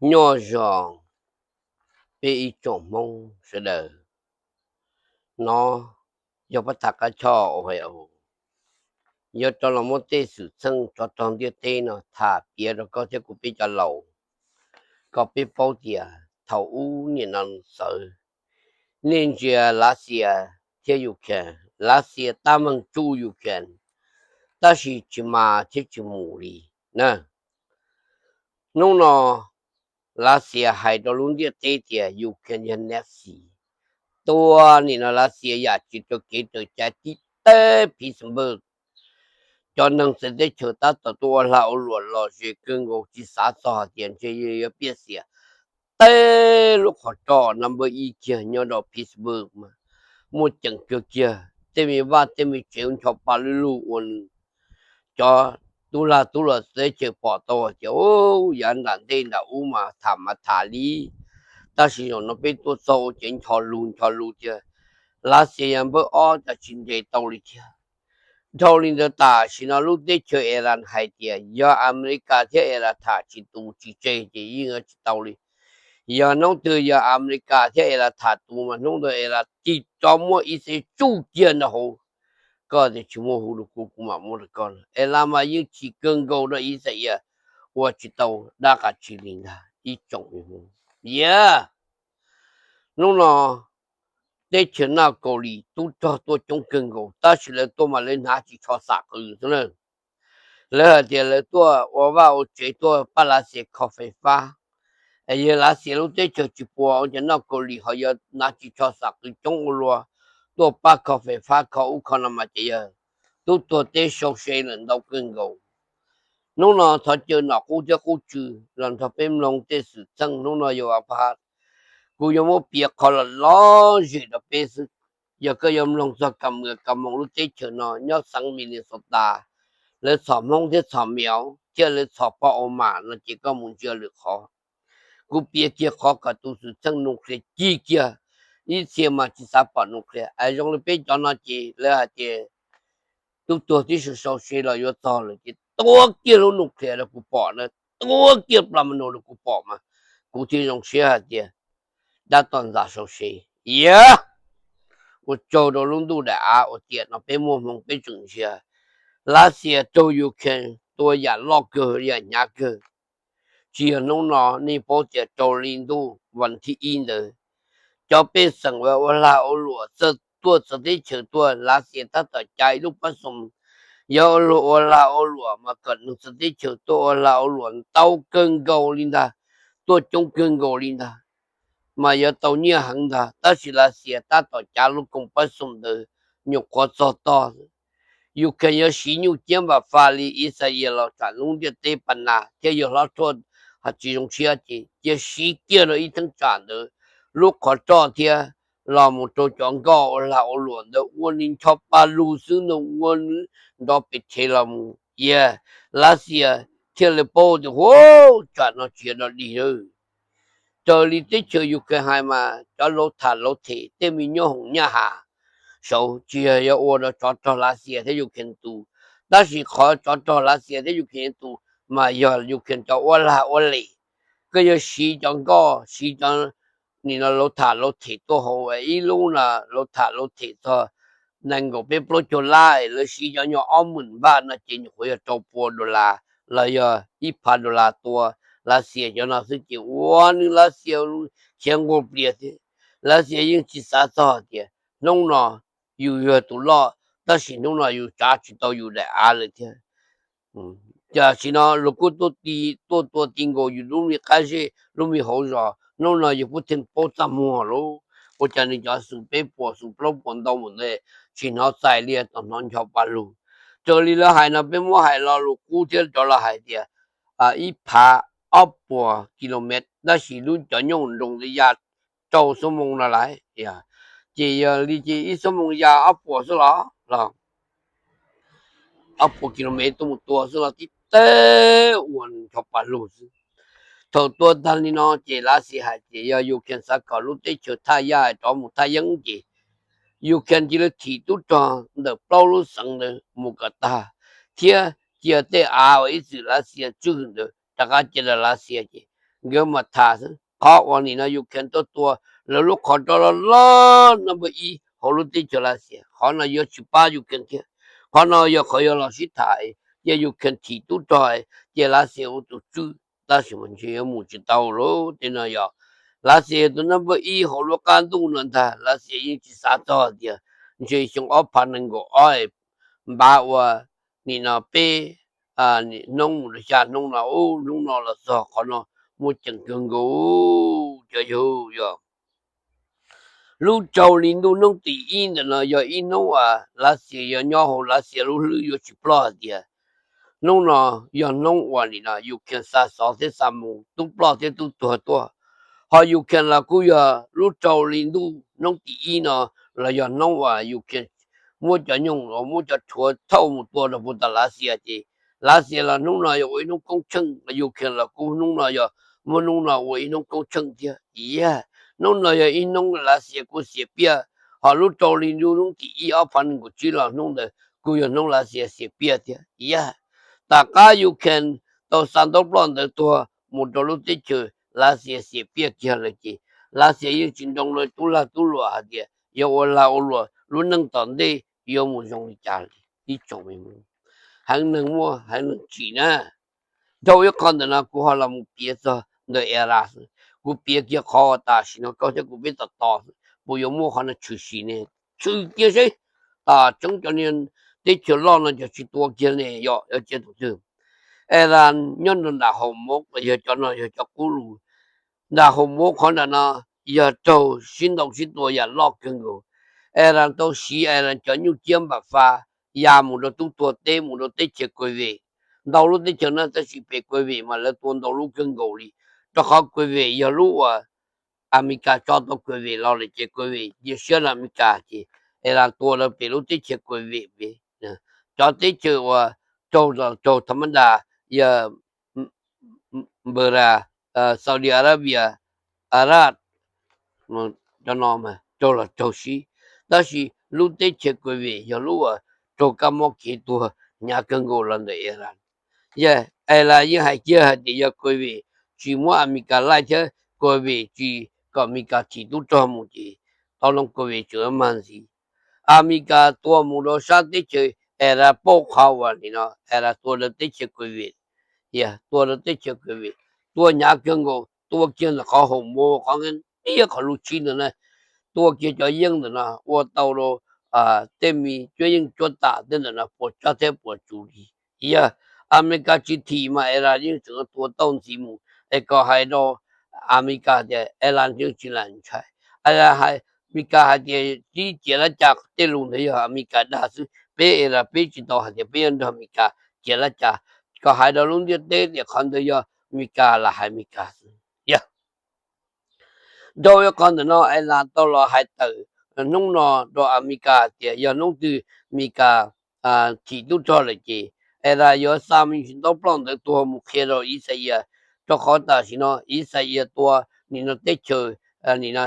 Nyob zoo peb ib tsoom Hmoob sawv daws, no yog pab tham qab choj uas hais yuav rov los muab tej xwm txheej tsov rog ntiaj teb no tham piav rau koj thiab kuv peb cov laus, kom peb paub tias thaum ub niam no xawv, nej ntsia Lav Xias thiab Ukraine, Lav Xias tab meeg tsuj Ukraine, tab sis tsis mas thiab tsis mus li na. Hnub no Lav Xias hais rau lub ntiaj teb tias Ukraine yog Nazi, tua nim no Lav Xias yam tsis raws kev raws cai tib teb Pittsburgh. Cov neeg txawv teb chaws tab tom tuaj ua lag ua luam lom zem kawg nkaus, tsis xav txog hais tias ntshe yuav piaj xiam teb lub qhov roj number ib kiag nyob rau Pittsburgh mas muaj ceem kawg kiag, tej me vaj tej me tsev ncho pa lug lug ua nws. Cov tub lag tub luam txawv teb chaws pom tau hais tias yav nram ntej nram ub mas tham mas tham li, tab sis zaum no peb tuaj txog ua ces ncho lug ncho lug tiag. Lav Xias yog npawb ob cas tsis nres tau li thiab. Dhau li ntawd tam sim no lub teb chaws Iran hais tias yog Amelikas thiab Iran tham tsis tus tsis tseg ces yeej yuav tsis tau li. Yog hnub twg yog Amelikas thiab Iran tham tus mas hnub ntawd Iran tig rov muab Israel tsuj kiag nrog hauv. Koj tias tsis muaj hu rau kuv, kuv mam muab rau koj. Iran mas yeej chim kawg nkaus rau Israel, ua tsis tau dab qas tsi li ntag ib tsoom. Yog hnub no teb chaws North Korea tub rog tuaj coob kawg nkaus, tab sis lawv tuaj mas lawv hnav tsis tsho xam qws xwb na. Lawv hais tias lawv tuaj ua vaj ua tsev, tuaj pab Lav Xias kho fais fab. Yog Lav Xias lub teb chaws tsis puas ua cas North Korea ho yuav hnav tsis tsho xam qws coob ua luaj tuaj pab kho fais fab kho ub kho no mas ces yog tub tuag teb sau se lawm ntau kawg nkaus. Hnub no thov caw nom qub thiab qub tswv los nrog peb mloog tej xwm txheej hnub no yuav a pha. Kuv yuav muab piav qhov lom lom zem rau peb xwb. Yog koj yuav mloog txog kam mus kam moos lub teb chaws no nyob xeev Minnesota, lawv txhom Hmoob thiab txhom Mev thiab lawv txhom pog Obama no ces koj mus ntsia lwm qhov. Kuv piav kiag qhov kom tus xwm txheej nuclear cig kiag, ib txhia mas tsis xav pom nuclear, es zoo li peb cov no ces lawv hais tias tub tuag tib si sau se los yuav txog lawm ces tua kiag lub nuclear rau kuv pom na, tua kiag pla ma nus rau kuv pom mas kuv thiaj zoo siab hais tias dab toj ntxas sau se. Yog ua tsaug rau lub ntuj daim av uas tiam no peb muaj hmoo peb tseem ntsia. Lav Xias raug Ukraine tua yam loj kawg yam hnyav kawg. Tsis yog hnub no, nej paub tias raug li ntuj vas thib ib ntawd, cov pej xeem uas ua lag ua luam txawj tuaj txawv teb chaws tuaj, Lav Xias tab tom cav ib lub pab xoos, yog ua luag ua lag ua luam mas kom neeg txawv teb chaws tuaj ua lag ua luam ntau kawg nkaus li ntag, tuaj coob kawg nkaus li ntag, mas yuav tau nyiaj heev ntag. Tab sis Lav Xias tab tom cav lub koom pab xoos ntawd nyuam qhuav txog tog. Ukraine yuav siv nyuj ciab npam fa li Israel los tsam lub ntiaj teb pas nas thiab yuav hlob thuaj, ho tsis zoo siab ces cia siv kiag rau ib theeb tsam ntawd lub qhov roj thiab los mus rau cov nkoj ua lag ua luam ntawd ua nws ncho pa lug xwb, nws ua nws nrov pes rhe los mus. Yog Lav Xias thiaj li paub tias hu, tsam no tsis yog dog dig lawm. Raws li teb chaws Ukraine hais mas cov lauv tham lauv them tej me nyoob hoom nyab has saud tsis yog yuav ua rau tsov rog Lav Xias thiab Ukraine tu, tab sis qhov tsov rog Lav Xias thiab Ukraine tu mas yog Ukraine cov ua lag ua lem. Koj yuav siv cov nkoj, siv cov nim no lauv tham lauv them tuaj hauv, ib lub no lauv tham lauv them txog nees nkaum peb plaub caug lab, lawv siv cov nyuag ob hmos npaj no ces nyuam qhuav yog rau pua dollar los yog ib phav dollar tua Lav Xias cov no xwb ces ua nws Lav Xias khiav nquag plias thiab. Lav Xias yeej tsis xav txog tias hnub no yus yog tus loj, tab sis hnub no yus tsav tsis tau yus daim av lawm thiab. Tam sim no luag kuj tuaj ti, tuaj tua ti nkaus yus lub me qab zej lub me hauv zos, hnub no yus kuj theej paub txaj muag lauj. Ua cas nws cov xus peb puas xus plaub puas ntau npaum ntawd tsis hnov txais li, tau hnov ncho pa lug. Raws li lawv hais no peb muab hais lo lus qub thiab rov los hais tias ib phav ob puas kilomev, tab sis lub cov nyooj nroos ntawd ya rau xuab moos no lawm, ces yog li ces ib xuab moos ya ob puas xwb los, los ob puas kilomev tuaj mus tua xwb los tib teb ua nws ncho pa lug xwb. Thaum tua tag li no ces Lav Xias hais tias yog Ukraine xav kom lub teb chaws thaj yaj rov mus thaj yeeb ces Ukraine cia li thim tub rog ntawm plaub lub xeev ntawd mus kom tag, thiab cia tej av uas ib txwm Lav Xias tswj hwm ntawd rov qab cia rau Lav Xias ces nkawd mam tham xwb. Qhov uas nim no Ukraine tuaj tua lawv lub qhov rog loj loj no npawb ib hauv lub teb chaws Lav Xias, qhov no yuav tsis pab Ukraine thiab. Qhov no yog qhov yuav los sib tham, cia Ukraine thim tub rog, cia Lav Xias ua tus tswj, tab sis mas ntshe yuav mus tsis tau lawm. Tej no yog Lav Xias tus nab npawb ib hauv lub qab ntuj no ntag, Lav Xias yeej tsis xav txog tias ntshe xyoo ob phav nees nkaum ob npav ua nim no peb hnub mus rau xya hnub no, hnub no los txog qhov no muaj ceem kawg nkaus. Cov yawg yog lub rau hli ntuj hnub tim ib ntawm no yog ib hnub uas Lav Xias yog nyob hauv Lav Xias lub hlwb yuav tsis ploj hais tias hnub no yog hnub uas nim no Ukraine xa xov thiab xa mus tub ploj thiab tub tuag tuaj. Ho Ukraine los kuj yog lub rau hli ntuj hnub tim ib no los yog hnub uas Ukraine muab cov nyooj los muab cov rhuav thauj mus tua rau puag tom Lav Xias ces Lav Xias los hnub no yog ua ib hnub koob tsheej, Ukraine los kuj hnub no yog muab hnub no ua ib hnub koob tsheej thiab. Yog hnub no yog ib hnub Lav Xias kuj xiam piaj, ho lub rau hli ntuj hnub tim ib ob phav nees nkaum tsib los hnub ntawd kuj yog hnub Lav Xias xiam piaj thiab. Yog tom qab Ukraine tau xa ntaub ploj ntawd tuag mus rau lub teb chaws Lav Xias xiam piaj kiag lawm ces Lav Xias yeej tsis nroo lawv tub lag tub luam hais tias yuav ua lag ua luam lub neej tom ntej yuav mus zoo li cas li. Ib tsoom me, heev neeg muaj heev neeg tsim na. Dhau ib qho ntawm no kuv ho los mus piav txog ntawm Iran xwb. Kuv piav kiag qhov uas tam sim no koj thiab kuv peb tos tos xwb, puas yuav muaj qhov no tshwm sim ne? Tshwm kiag seb. Tam tseeb cov niag teb chaws loj no cov tsis tua kiag ne, yog cia tus twg? Iran nyob rau nram Hormuz, yog cov no yog cov qub lus. Nram Hormuz qhov nram no yog raug sib ntaus sib tua yam loj kawg nkaus. Iran tau siv Iran cov nyuj ciab npam fa ya mus rau tub tuag teb mus rau teb chaws Kuwait. Ntau lub teb chaws no tab sis pem Kuwait mas lawv tua ntau lub kawg nkaus li, rau qhov Kuwait yog lub uas Amelikas tso tau Kuwait los lawm ces Kuwait cia siab rau Amelikas ces Iran tua lawv pem lub teb chaws Kuwait pem. Cov teb chaws uas raug los raug tha ma da yog Bahrain, Saudi Arabia, Iraq, cov no mas raug los raug sib, tab sis lub teb chaws Kuwait yog lub uas raug kab mob kev tuag hnyav kawg nkaus los ntawm Iran. Yog Iran yeej hais kiag hais tias yog Kuwait tsis muab Amelikas laij thiab Kuwait tsis kom Amelikas thim tub rog mus ces tau loo Kuwait tseem mag ntxiv. Amelikas tua mus rau sab teb chaws Iran pauj qhov uas nim no Iran tua lawv teb chaws Kuwait, tua lawv teb chaws Kuwait, tua hnyav kawg nkaus, tua kiag ntawm qhov Hormuz qhov nqaij tiab qhov lub tshib ntawd na, tua kiag cov yeeb ntawm no ua tau rau tej me cuab yeej cuab tam tej ntawm no puas tsab thiab puas tsus li. Yog Amelikas tsis thim mas Iran yeej tseem tua tau ntxiv mus es kom hais rau Amelikas tias Iran yeej tsis lam ntshai. Amelikas hais tias tib ciav lab cas tej lus ntawd yog Amelikas dag xwb, peb Iran peb tsis tau hais tias peb yuav nrog Amelikas ciav lab cas, kom hais rau lub ntiaj teb tias qhov ntawd yog Amelikas lam hais Amelikas xwb. Yog dhau ib qho ntawm no Iran tau los hais tawm hnub no rau Amelikas tias yog hnub twg Amelikas thim tub rog lawm ces Iran yuav xa me ntsis ntaub ploj ntawd tuag mus qhia rau Israel, rau qhov tam sim no Israel tua nim no teb chaws nim no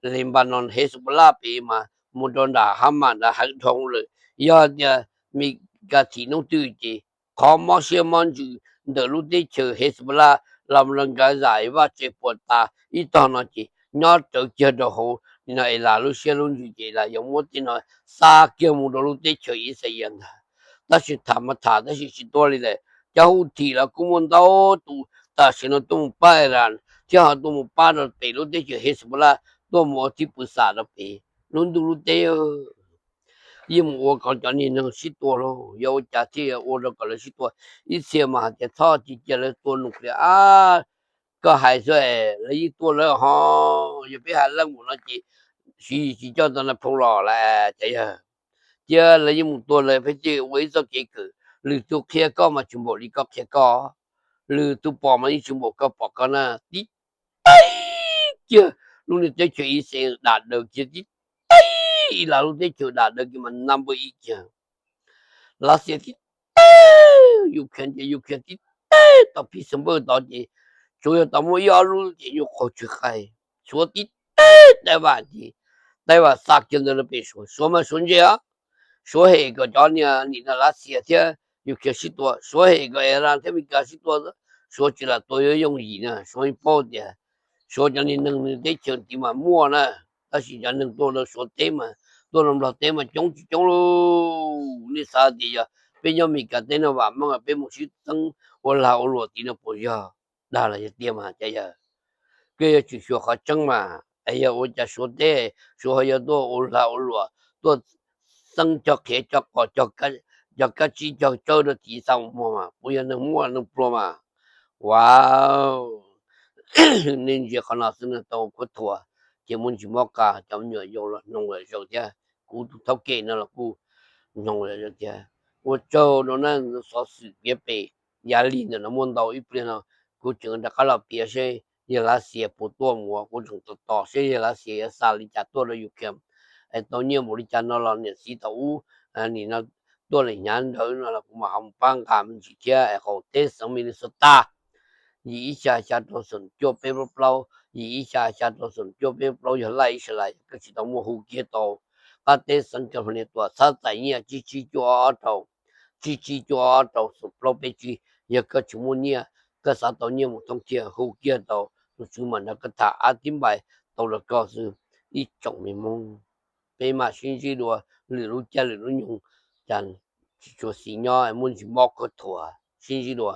Lebanon Hezbollah pem mas mus rau nram Hamas nrad heev dhau lawm. Yog tias Amelikas thim hnub twg ces qhov mob siab mob ntsws ntawm lub teb chaws Hezbollah los mus rau Gaza es vaj tse puas tas ib tog no ces nyob rawv kiag rau hauv nim no Iran lub siab lub ntsws ces Iran yuav muab tej no xa kiag mus rau lub teb chaws Israel ntag. Tab sis tham mas tham tab sis tsis tuaj li lawm. Cov Houthi los kuj muaj ntau tus tam sim no tuaj mus pab Iran thiab ho tuaj mus pab rau pem lub teb chaws Hezbollah, tuaj mus ua tib pw xam rau pem lub ntuj lub teb. Yeej mus ua kom cov niag neeg sib tua lauj, yog ua cas thiaj ua rau kom lawv sib tua. Ib txhia mas hais tias txhob cia lawv tua nuclear ab, koj hais xwb es lawv yeej tua lawv ho. Yog peb hais leej mus no ces Siv Yis tsis coj tau Nas Phoo los lawm ces yog cia lawv yeej mus tua lawv peb thiaj ua ib txoj kev kawm. Lwm tus qhia koj mas tsis npaum li koj qhia koj, lwm tus pom mas yeej tsis npaum koj pom koj na. Tib teb kiag lub niag teb chaws Israel dam daws kiag, tib teb Iran lub teb chaws dam daws kiag mas number ib kiag. Lav Xias tib teb Ukraine ces Ukraine tib teb tau phij xas npawj tod ces tsuas yog tau muaj ib ob lub ces nyuj qaug tsw qaij. Suav tib teb Taiwan ces Taiwan xa kiag ntawd rau pem Suav. Suav mas Suav ntse os, Suav hem kom cov niag nim no Lav Xias thiab Ukraine sib tua, Suav hem kom Iran thiab Amelikas sib tua xwb. Suav tsis lam tua yuav yooj yim na. Suav yeej paub tias Suav cov niag neeg nws teb chaws tid mas muaj na, tab sis cov neeg tuaj rau Suav teb mas, tuaj rau Nplog teb mas coob tsis coob lauj. Nej xav tias yog peb nyob Meskas teb no vam meej peb mus sib txeeb ua lag ua luam tid no puas yog? Dag los yog tiag mas cas yawg, koj yuav tsum xyuas qhov tseeb mas. Es yog ua cas Suav teb, Suav ho yuav tuaj ua lag ua luam, tuaj txeeb cog qhiav cog qos, cog kab tsib cog tsawb rau tim xa mus muag mas puas yog neeg muaj neeg pluag mas? Ua, nej ntsia qhov no xwb no tau kuv thuam, ces muaj ntsis mob qa, cov me nyuam yaus los hnoos zom zaws thiab, kuv tus thaub kem no los kuj hnoos zom zaws thiab. Ua tsaug rau nej xov xwm piav pem, yav lig ntawm no muaj ntau, ib pliag no kuv tseem rov qab los piav seb yawg Lav Xias puas tuaj mus, kuv tseem tos tos seb yawg Lav Xias yuav xa li cas tuaj rau Ukraine es tau nyiaj npaum li cas no los niam txiv thaum ub nim no tuaj li hnyav ntawd no los kuv mam ho mus pab nqa me ntsis thiab. Es hauv teb xeev Minnesota yim ib xya xya rau xoom cuaj peb plaub plaub, yim ib xya xya rau xoom cuaj peb plaub yog laj ib sab lais, koj tsis tau muaj hu kiag tau. Qab teb xeev California tuam txhab txais nyiaj tsib tsib cuaj ob rau, tsib tsib cuaj ob rau xoom plaub peb tsib. Yog koj tsis muaj nyiaj, koj xav tau nyiaj mus thoob thiaj hu kiag tau, tus tswv mam nrog koj tham ab tib npais tau rau koj xwb. Ib tsoom me Hmoob, peb mam sib ntsib dua lwm lub caij lwm lub nyoog, cas tsis tshua xis nyob muaj ntsis mob kuv thuam, sib ntsib dua.